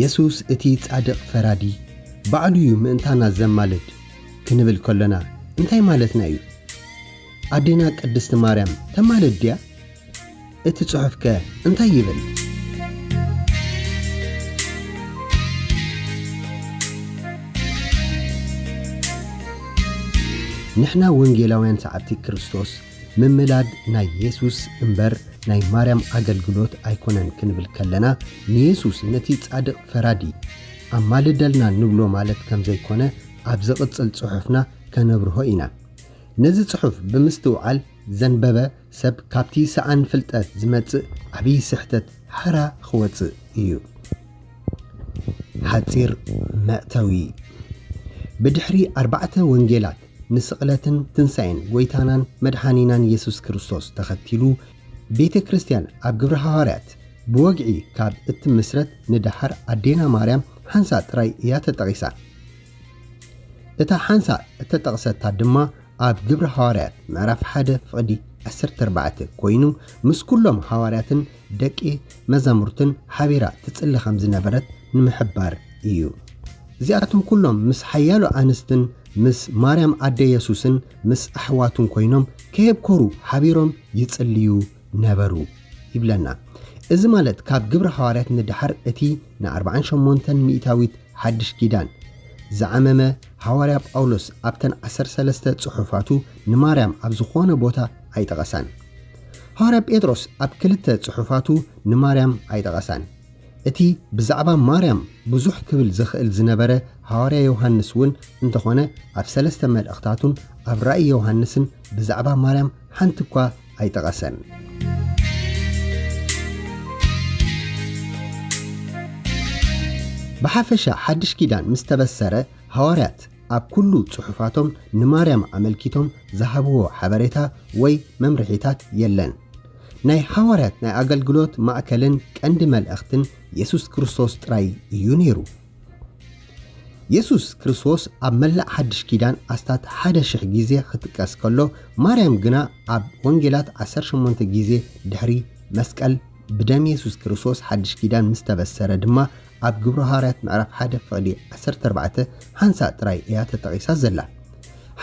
የሱስ እቲ ጻድቕ ፈራዲ ባዕሉ እዩ ምእንታና ዘማልድ ክንብል ከሎና እንታይ ማለትና እዩ? ኣዴና ቅድስቲ ማርያም ተማልድ ድያ? እቲ ጽሑፍከ እንታይ ይብል? ንሕና ወንጌላውያን ሰዓብቲ ክርስቶስ ምምላድ ናይ የሱስ እምበር ናይ ማርያም ኣገልግሎት ኣይኮነን ክንብል ከለና፣ ንየሱስ ነቲ ጻድቕ ፈራዲ ኣማልደልና ንብሎ ማለት ከም ዘይኮነ ኣብ ዝቕጽል ጽሑፍና ከነብርሆ ኢና። ነዚ ጽሑፍ ብምስትውዓል ዘንበበ ሰብ ካብቲ ሰኣን ፍልጠት ዝመጽእ ዓብዪ ስሕተት ሓራ ክወጽእ እዩ። ሓጺር መእተዊ። ብድሕሪ ኣርባዕተ ወንጌላት ንስቕለትን ትንሳኤን ጐይታናን መድሓኒናን የሱስ ክርስቶስ ተኸቲሉ፣ ቤተ ክርስቲያን ኣብ ግብረ ሃዋርያት ብወግዒ ካብ እትምስረት ንደሓር ኣዴና ማርያም ሓንሳእ ጥራይ እያ ተጠቒሳ። እታ ሓንሳእ እተጠቕሰታ ድማ ኣብ ግብረ ሃዋርያት ምዕራፍ ሓደ ፍቕዲ ዓሰርተ ኣርባዕተ ኮይኑ፣ ምስ ኩሎም ሃዋርያትን ደቂ መዛሙርትን ሓቢራ ትጽሊ ከም ዝነበረት ንምሕባር እዩ። እዚኣቶም ኩሎም ምስ ሓያሎ ኣንስትን ምስ ማርያም ኣደ የሱስን ምስ ኣሕዋቱን ኮይኖም ከየብኮሩ ሓቢሮም ይጽልዩ ነበሩ ይብለና። እዚ ማለት ካብ ግብረ ሃዋርያት ንደሓር እቲ ንኣርባዓን ሸሞንተን ሚእታዊት ሓድሽ ኪዳን ዝዓመመ ሃዋርያ ጳውሎስ ኣብተን ዓሰርተ ሰለስተ ጽሑፋቱ ንማርያም ኣብ ዝኾነ ቦታ ኣይጠቐሳን። ሃዋርያ ጴጥሮስ ኣብ ክልተ ጽሑፋቱ ንማርያም ኣይጠቐሳን። እቲ ብዛዕባ ማርያም ብዙሕ ክብል ዝኽእል ዝነበረ ሃዋርያ ዮሃንስ እውን እንተኾነ ኣብ ሰለስተ መልእኽታቱን ኣብ ራእይ ዮሃንስን ብዛዕባ ማርያም ሓንቲ እኳ ኣይጠቐሰን። ብሓፈሻ ሓድሽ ኪዳን ምስ ተበሰረ ሃዋርያት ኣብ ኩሉ ጽሑፋቶም ንማርያም ኣመልኪቶም ዝሃብዎ ሓበሬታ ወይ መምርሒታት የለን። ናይ ሃዋርያት ናይ ኣገልግሎት ማእከልን ቀንዲ መልእኽትን የሱስ ክርስቶስ ጥራይ እዩ ነይሩ። የሱስ ክርስቶስ ኣብ መላእ ሓድሽ ኪዳን ኣስታት ሓደ ሽሕ ግዜ ክጥቀስ ከሎ፣ ማርያም ግና ኣብ ወንጌላት ዓሰርተ ሸሞንተ ግዜ ድሕሪ መስቀል ብደም የሱስ ክርስቶስ ሓድሽ ኪዳን ምስ ተበሰረ ድማ ኣብ ግብረ ሃዋርያት ምዕራፍ ሓደ ፍቕዲ ዓሰርተ ኣርባዕተ ሓንሳእ ጥራይ እያ ተጠቒሳ ዘላ።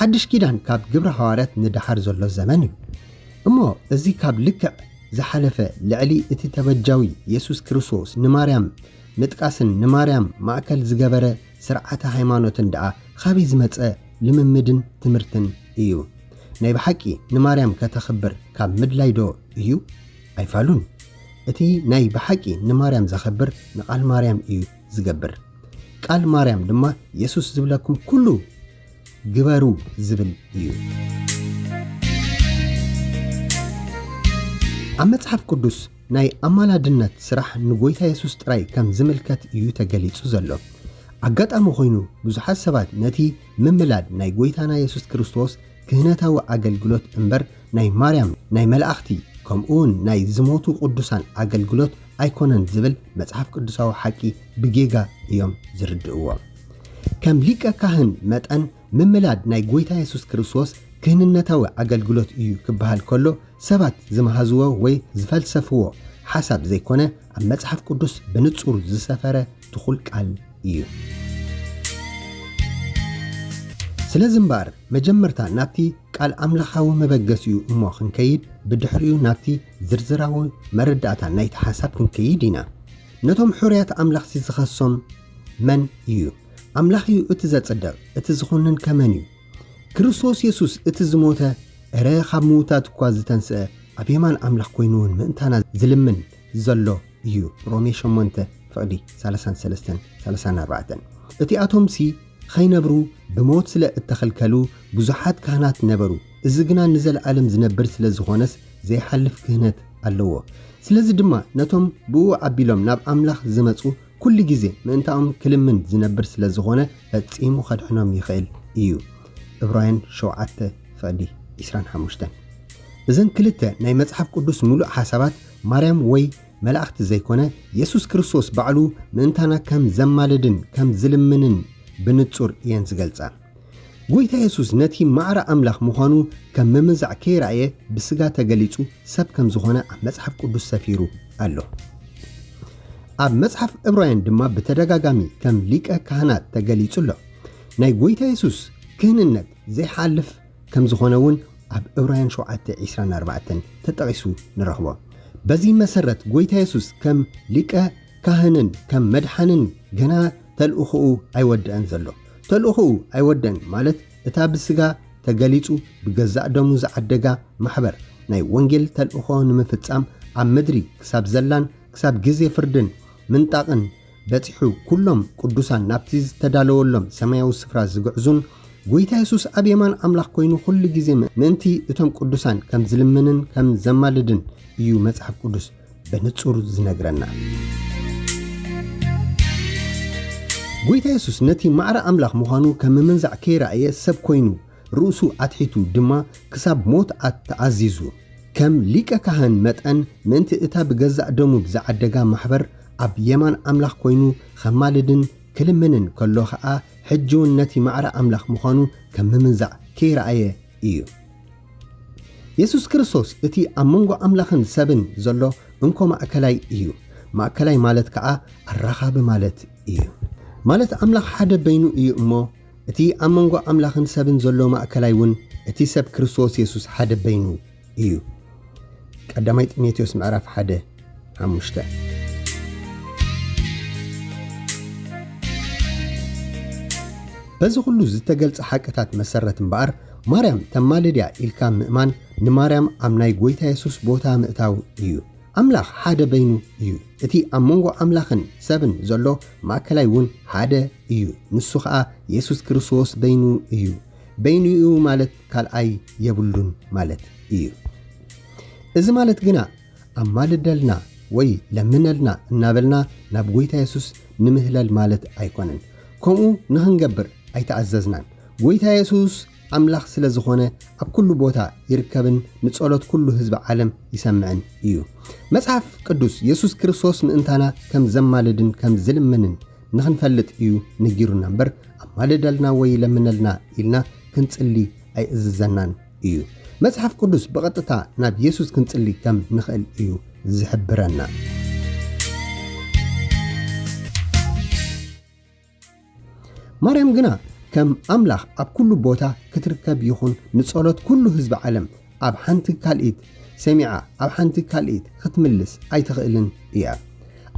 ሓድሽ ኪዳን ካብ ግብረ ሃዋርያት ንደሓር ዘሎ ዘመን እዩ። እሞ እዚ ካብ ልክዕ ዝሓለፈ ልዕሊ እቲ ተበጃዊ የሱስ ክርስቶስ ንማርያም ምጥቃስን ንማርያም ማእከል ዝገበረ ስርዓተ ሃይማኖትን ደኣ ካበይ ዝመጸ ልምምድን ትምህርትን እዩ? ናይ ብሓቂ ንማርያም ከተኽብር ካብ ምድላይ ዶ እዩ? ኣይፋሉን። እቲ ናይ ብሓቂ ንማርያም ዘኽብር ንቓል ማርያም እዩ ዝገብር። ቃል ማርያም ድማ የሱስ ዝብለኩም ኩሉ ግበሩ ዝብል እዩ። ኣብ መጽሓፍ ቅዱስ ናይ ኣማላድነት ስራሕ ንጎይታ የሱስ ጥራይ ከም ዝምልከት እዩ ተገሊጹ ዘሎ። ኣጋጣሚ ኮይኑ ብዙሓት ሰባት ነቲ ምምላድ ናይ ጎይታና የሱስ ክርስቶስ ክህነታዊ ኣገልግሎት እምበር ናይ ማርያም፣ ናይ መላእኽቲ፣ ከምኡውን ናይ ዝሞቱ ቅዱሳን ኣገልግሎት ኣይኮነን ዝብል መጽሓፍ ቅዱሳዊ ሓቂ ብጌጋ እዮም ዝርድእዎ። ከም ሊቀ ካህን መጠን ምምላድ ናይ ጎይታ የሱስ ክርስቶስ ክህንነታዊ ኣገልግሎት እዩ ክበሃል ከሎ፣ ሰባት ዝመሃዝዎ ወይ ዝፈልሰፍዎ ሓሳብ ዘይኮነ፣ ኣብ መጽሓፍ ቅዱስ ብንጹር ዝሰፈረ ትኹል ቃል እዩ። ስለዚ እምበኣር፣ መጀመርታ ናብቲ ቃል ኣምላኻዊ መበገሲኡ እሞ ክንከይድ፣ ብድሕሪኡ ናብቲ ዝርዝራዊ መረዳእታ ናይቲ ሓሳብ ክንከይድ ኢና። ነቶም ሕሩያት ኣምላኽሲ ዝኸሶም መን እዩ? ኣምላኽ እዩ እቲ ዘጽድቕ፣ እቲ ዝኹንን ከመን እዩ? ክርስቶስ የሱስ እቲ ዝሞተ፣ እረ ካብ ምዉታት እኳ ዝተንስአ፣ ኣብ የማን ኣምላኽ ኮይኑ እውን ምእንታና ዝልምን ዘሎ እዩ። ሮሜ ሸሞንተ ፍቕዲ ሰላሳን ሰለስተን፣ ሰላሳን ኣርባዕተን። እቲኣቶምሲ ኸይነብሩ ብሞት ስለ እተኸልከሉ ብዙሓት ካህናት ነበሩ። እዚ ግና ንዘለኣለም ዝነብር ስለ ዝኾነስ ዘይሓልፍ ክህነት ኣለዎ። ስለዚ ድማ ነቶም ብኡ ኣቢሎም ናብ ኣምላኽ ዝመጹ ኩሉ ግዜ ምእንታኦም ክልምን ዝነብር ስለ ዝኾነ ፈጺሙ ከድሕኖም ይኽእል እዩ። ዕብራውያን ሸውዓተ ፍቕዲ ዒስራን ሓሙሽተን። እዘን ክልተ ናይ መጽሓፍ ቅዱስ ምሉእ ሓሳባት ማርያም ወይ መላእኽቲ ዘይኮነ የሱስ ክርስቶስ ባዕሉ ምእንታና ከም ዘማልድን ከም ዝልምንን ብንጹር እየን ዝገልጻ። ጎይታ የሱስ ነቲ ማዕረ ኣምላኽ ምዃኑ ከም ምምዛዕ ከይረኣየ ብስጋ ተገሊጹ ሰብ ከም ዝኾነ ኣብ መጽሓፍ ቅዱስ ሰፊሩ ኣሎ። ኣብ መጽሓፍ ዕብራውያን ድማ ብተደጋጋሚ ከም ሊቀ ካህናት ተገሊጹ ኣሎ። ናይ ጎይታ የሱስ ክህንነት ዘይሓልፍ ከም ዝኾነ እውን ኣብ ዕብራውያን ሸውዓተ ዕስራን ኣርባዕተን ተጠቒሱ ንረኽቦ። በዚ መሰረት ጎይታ የሱስ ከም ሊቀ ካህንን ከም መድሓንን ገና ተልእኾኡ ኣይወደአን ዘሎ። ተልእኾኡ ኣይወደን ማለት እታ ብስጋ ተገሊጹ ብገዛእ ደሙ ዝዓደጋ ማሕበር ናይ ወንጌል ተልእኾ ንምፍጻም ኣብ ምድሪ ክሳብ ዘላን ክሳብ ግዜ ፍርድን ምንጣቕን በጺሑ ኩሎም ቅዱሳን ናብቲ ዝተዳለወሎም ሰማያዊ ስፍራ ዝግዕዙን ጎይታ የሱስ ኣብ የማን ኣምላኽ ኮይኑ ኩሉ ግዜ ምእንቲ እቶም ቅዱሳን ከም ዝልምንን ከም ዘማልድን እዩ መጽሓፍ ቅዱስ ብንጹር ዝነግረና። ጎይታ የሱስ ነቲ ማዕረ ኣምላኽ ምዃኑ ከም ምምንዛዕ ከይረኣየ ሰብ ኮይኑ ርእሱ ኣትሒቱ ድማ ክሳብ ሞት ኣተኣዚዙ። ከም ሊቀ ካህን መጠን ምእንቲ እታ ብገዛእ ደሙ ብዝዓደጋ ማሕበር ኣብ የማን ኣምላኽ ኮይኑ ኸማልድን ክልምንን ከሎ ኸኣ ሕጂ እውን ነቲ ማዕረ ኣምላኽ ምዃኑ ከም ምምንዛዕ ከይረኣየ እዩ። የሱስ ክርስቶስ እቲ ኣብ መንጎ ኣምላኽን ሰብን ዘሎ እንኮ ማእከላይ እዩ። ማእከላይ ማለት ከኣ ኣራኻቢ ማለት እዩ። ማለት ኣምላኽ ሓደ በይኑ እዩ እሞ እቲ ኣብ መንጎ ኣምላኽን ሰብን ዘሎ ማእከላይ እውን እቲ ሰብ ክርስቶስ የሱስ ሓደ በይኑ እዩ። ቀዳማይ ጢሞቴዎስ ምዕራፍ ሓደ ሓሙሽተ። በዚ ኩሉ ዝተገልጸ ሓቅታት መሰረት እምበኣር ማርያም ተማልድያ ኢልካ ምእማን ንማርያም ኣብ ናይ ጎይታ የሱስ ቦታ ምእታው እዩ። ኣምላኽ ሓደ በይኑ እዩ። እቲ ኣብ መንጎ ኣምላኽን ሰብን ዘሎ ማእከላይ እውን ሓደ እዩ። ንሱ ኸኣ የሱስ ክርስቶስ በይኑ እዩ። በይኑ እዩ ማለት ካልኣይ የብሉን ማለት እዩ። እዚ ማለት ግና ኣማልደልና ወይ ለምነልና እናበልና ናብ ጎይታ የሱስ ንምህለል ማለት ኣይኮነን። ከምኡ ንኽንገብር ኣይተኣዘዝናን። ጎይታ የሱስ ኣምላኽ ስለ ዝኾነ ኣብ ኩሉ ቦታ ይርከብን ንጸሎት ኩሉ ህዝቢ ዓለም ይሰምዕን እዩ። መጽሓፍ ቅዱስ የሱስ ክርስቶስ ምእንታና ከም ዘማልድን ከም ዝልምንን ንኽንፈልጥ እዩ ነጊሩና እምበር ኣማልደልና ወይ ለምነልና ኢልና ክንጽሊ ኣይእዝዘናን እዩ። መጽሓፍ ቅዱስ ብቐጥታ ናብ የሱስ ክንጽሊ ከም ንኽእል እዩ ዝሕብረና። ማርያም ግና ከም ኣምላኽ ኣብ ኩሉ ቦታ ክትርከብ ይኹን ንጸሎት ኩሉ ህዝቢ ዓለም ኣብ ሓንቲ ካልኢት ሰሚዓ ኣብ ሓንቲ ካልኢት ክትምልስ ኣይትኽእልን እያ።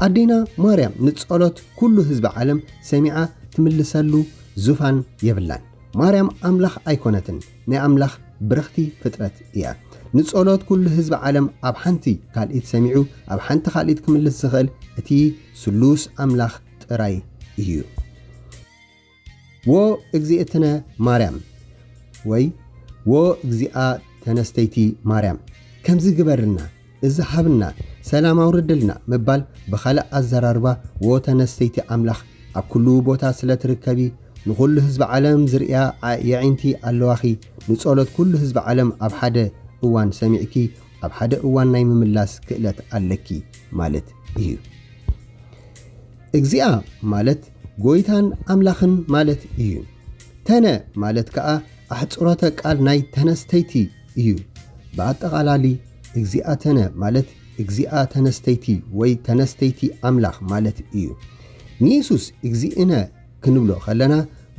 ኣዴና ማርያም ንጸሎት ኩሉ ህዝቢ ዓለም ሰሚዓ ትምልሰሉ ዙፋን የብላን። ማርያም ኣምላኽ ኣይኮነትን፣ ናይ ኣምላኽ ብርኽቲ ፍጥረት እያ። ንጸሎት ኩሉ ህዝቢ ዓለም ኣብ ሓንቲ ካልኢት ሰሚዑ ኣብ ሓንቲ ካልኢት ክምልስ ዝኽእል እቲ ስሉስ ኣምላኽ ጥራይ እዩ። ዎ እግዚኣብትነ ማርያም ወይ ዎ እግዚኣብ ተነስተይቲ ማርያም ከምዚ ግበርልና፣ እዚ ሃብና፣ ሰላም ኣውርድልና ምባል ብኻልእ ኣዘራርባ ዎ ተነስተይቲ ኣምላኽ ኣብ ኩሉ ቦታ ስለ ትርከቢ ንኹሉ ህዝቢ ዓለም ዝርእያ ዓ- የዒንቲ ኣለዋኺ። ንጸሎት ኩሉ ህዝቢ ዓለም ኣብ ሓደ እዋን ሰሚዕኪ ኣብ ሓደ እዋን ናይ ምምላስ ክእለት ኣለኪ ማለት እዩ። እግዚኣብ ማለት ጎይታን ኣምላኽን ማለት እዩ። ተነ ማለት ከኣ ኣሕጽሮተ ቃል ናይ ተነስተይቲ እዩ። ብኣጠቓላሊ እግዚኣብ ተነ ማለት እግዚኣብ ተነስተይቲ ወይ ተነስተይቲ ኣምላኽ ማለት እዩ። ንየሱስ እግዚኣብነ ክንብሎ ከለና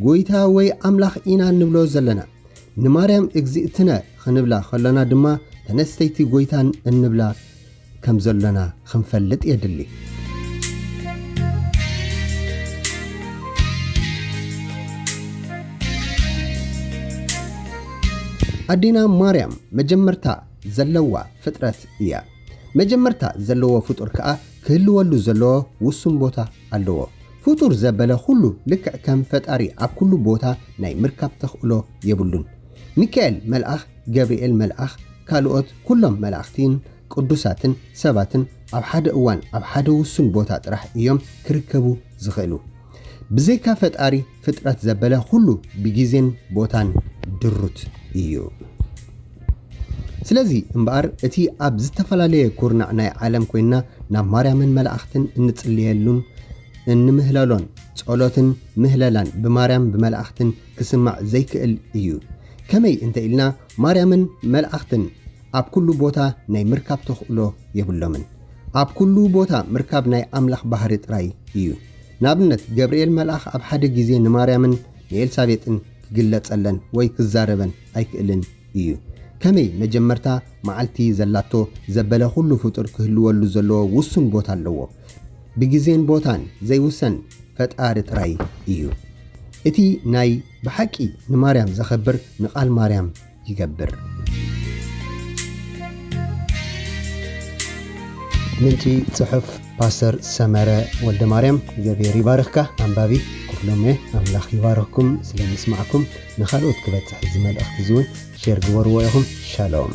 ጎይታ ወይ ኣምላኽ ኢና እንብሎ ዘለና። ንማርያም እግዚኣብትነ ክንብላ ከለና ድማ ተነስተይቲ ጎይታን እንብላ ከም ዘሎና ክንፈልጥ የድሊ። ኣዴና ማርያም መጀመርታ ዘለዋ ፍጥረት እያ። መጀመርታ ዘለዎ ፍጡር ከኣ ክህልወሉ ዘለዎ ውሱን ቦታ ኣለዎ። ፍጡር ዘበለ ኩሉ ልክዕ ከም ፈጣሪ ኣብ ኩሉ ቦታ ናይ ምርካብ ተኽእሎ የብሉን። ሚካኤል መልኣኽ፣ ገብርኤል መልኣኽ፣ ካልኦት ኩሎም መላእኽቲን ቅዱሳትን ሰባትን ኣብ ሓደ እዋን ኣብ ሓደ ውሱን ቦታ ጥራሕ እዮም ክርከቡ ዝኽእሉ። ብዘይካ ፈጣሪ ፍጥረት ዘበለ ኩሉ ብግዜን ቦታን ድሩት እዩ። ስለዚ እምበኣር እቲ ኣብ ዝተፈላለየ ኩርናዕ ናይ ዓለም ኮይንና ናብ ማርያምን መላእኽትን እንጽልየሉን እንምህለሎን ጸሎትን ምህለላን ብማርያም ብመላእኽትን ክስማዕ ዘይክእል እዩ። ከመይ እንተ ኢልና ማርያምን መላእኽትን ኣብ ኩሉ ቦታ ናይ ምርካብ ተኽእሎ የብሎምን። ኣብ ኩሉ ቦታ ምርካብ ናይ ኣምላኽ ባህሪ ጥራይ እዩ። ንኣብነት፣ ገብርኤል መልኣኽ ኣብ ሓደ ግዜ ንማርያምን ንኤልሳቤጥን ክግለጸለን ወይ ክዛረበን ኣይክእልን እዩ። ከመይ መጀመርታ መዓልቲ ዘላቶ ዘበለ ኩሉ ፍጡር ክህልወሉ ዘለዎ ውሱን ቦታ ኣለዎ። ብግዜን ቦታን ዘይውሰን ፈጣሪ ጥራይ እዩ። እቲ ናይ ብሓቂ ንማርያም ዘኸብር ንቓል ማርያም ይገብር። ምንጪ ጽሑፍ ፓስተር ሰመረ ወልደ ማርያም። እግዚኣብሔር ይባርኽካ ኣንባቢ ክፍሎም እየ። ኣምላኽ ይባርኽኩም ስለ ምስማዕኩም። ንኻልኦት ክበጽሕ እዚ መልእኽቲ እዚ እውን ሼር ግበርዎ ኢኹም። ሻሎም።